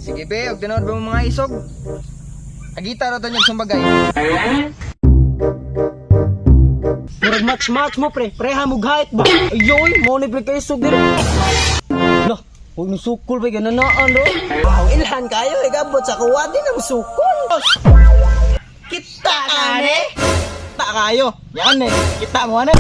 Sige be, og tinuod ba mo mga isog? Agita ra to niyog sumbagay. Murag match match mo pre, preha mo height ba? Ayoy, mo ni pre kay isog dire. Lah, huwag ni sukol pa gananaan do. Wow, ilhan kayo, ikabot sa kuwa din ang sukol. Kita ane. Kita kayo. Yan eh. Kita mo ano.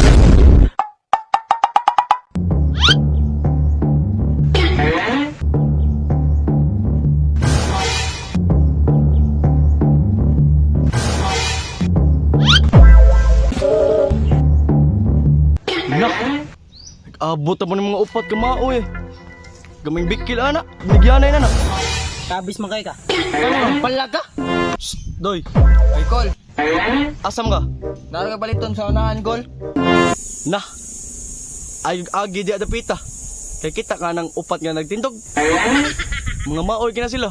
Nak! Nag-abot na mo ng mga upat kamao eh. Gaming bikil ana, binigyanay na na. Kabis man kay ka. Ano, pala ka? Shh, doy, Oy Kol, asam ka? naro ka baliton sa unahan Kol. Na! Ay, agi di adapita. Kay kita ka ng upat nga nagtindog. Mga maoy kina sila.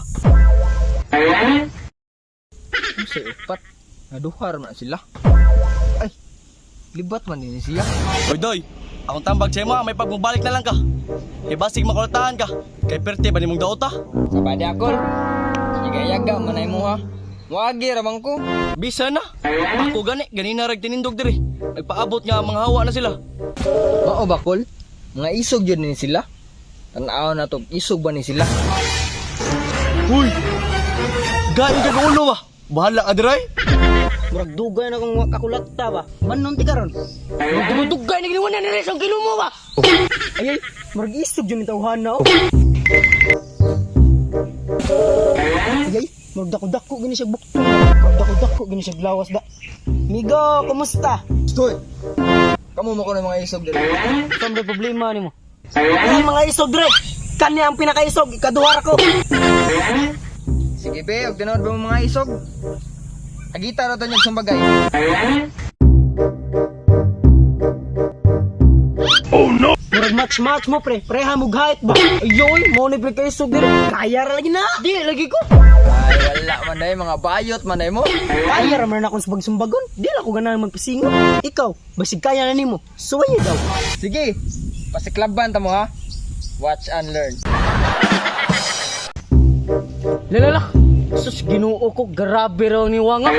Sa upat, naduhar man sila. Ay, libat man din siya. Oy, doy, akong tambag sa imo, may pagmubalik na lang ka. Kay basig makultahan ka. Kay perte ba nimong daota? Sa badi akol, yaga-yaga man ay mo ha. Wagi ra bang ko. Bisa na. Ako gani, ganina rag tinindog diri. Nagpaabot nga mga hawa na sila. Mao ba Kol? Mga isog yun ni sila. Tanaw na to, isog ba ni sila? Uy! Gain ka ulo ba? Bahala ka diray. Murag dugay na kung kakulata ba. Manon ti karon. Murag dugay na ginawa na ni ang kilo mo ba. Ay ay, murag isog jud ni tawhan na. oh. Ay ay, murag dako-dako gini siya buktong. Murag dako-dako gini siya lawas da. Migo, kumusta? Stoy! Kamu mo ko ng mga isog dito. Saan ba problema nimo? Ay mga isog dre. Kani ang pinakaisog, ikaduha ra ko. Sige be, og tinuod ba mo mga isog? Agita ra to niyog sumbagay. Murag match match mo pre, preha mo height ba. Ayoy, mo ni pre kay isog dire. Kaya ra lagi na. Di lagi ko. Ay, wala man day, mga bayot man day mo. Kaya ra man akong sumbag-sumbagon. Di lang ko ganahan magpasingo. Ikaw, basig kaya na nimo. Suway daw. Sige, pasiklaban ta mo ha. Watch and learn. Lalala. Sus, Ginoo ko, grabe raw ni Wanga.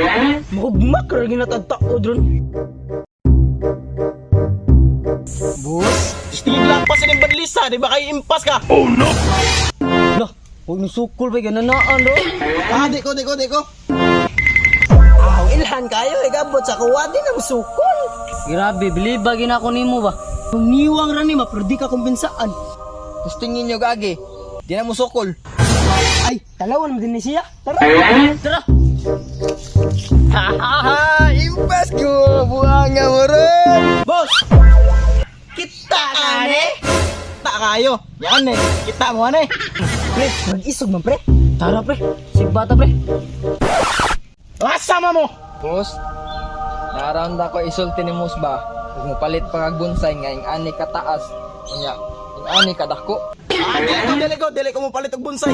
Mahugmak ra ginatag tao dron. Boss, Tingin lang pa sa ning badlisa, di ba kay impas ka? Lah, huwag ni sukol pa gananaan do. ah, di ko, di ko, di ko. Aw, ilhan kayo, ikabot sa kuwa din ang sukol. Grabe, biliba gina ko nimo ba. Kung niwang ra nima pero di ka kumpensaan. Tapos tingin nyo gagi, di na mo sukol. Ay, talawan mo din ni siya. Tara. Tara. Ha, impas ko! Buanga mo ron! Boss! Kita ane. Kita kayo. Yan eh. Kita mo ano eh. Pre, mag-isog man pre. Tara pre, sigbata pre. Asa mo? Boss, naround ako isulti ni Mus ba? Kung palit pa kag bonsai nga ing ani kataas, unya, ing ani kadako. Ah, dili ko, dili ko, dili ko mo palit og bonsai.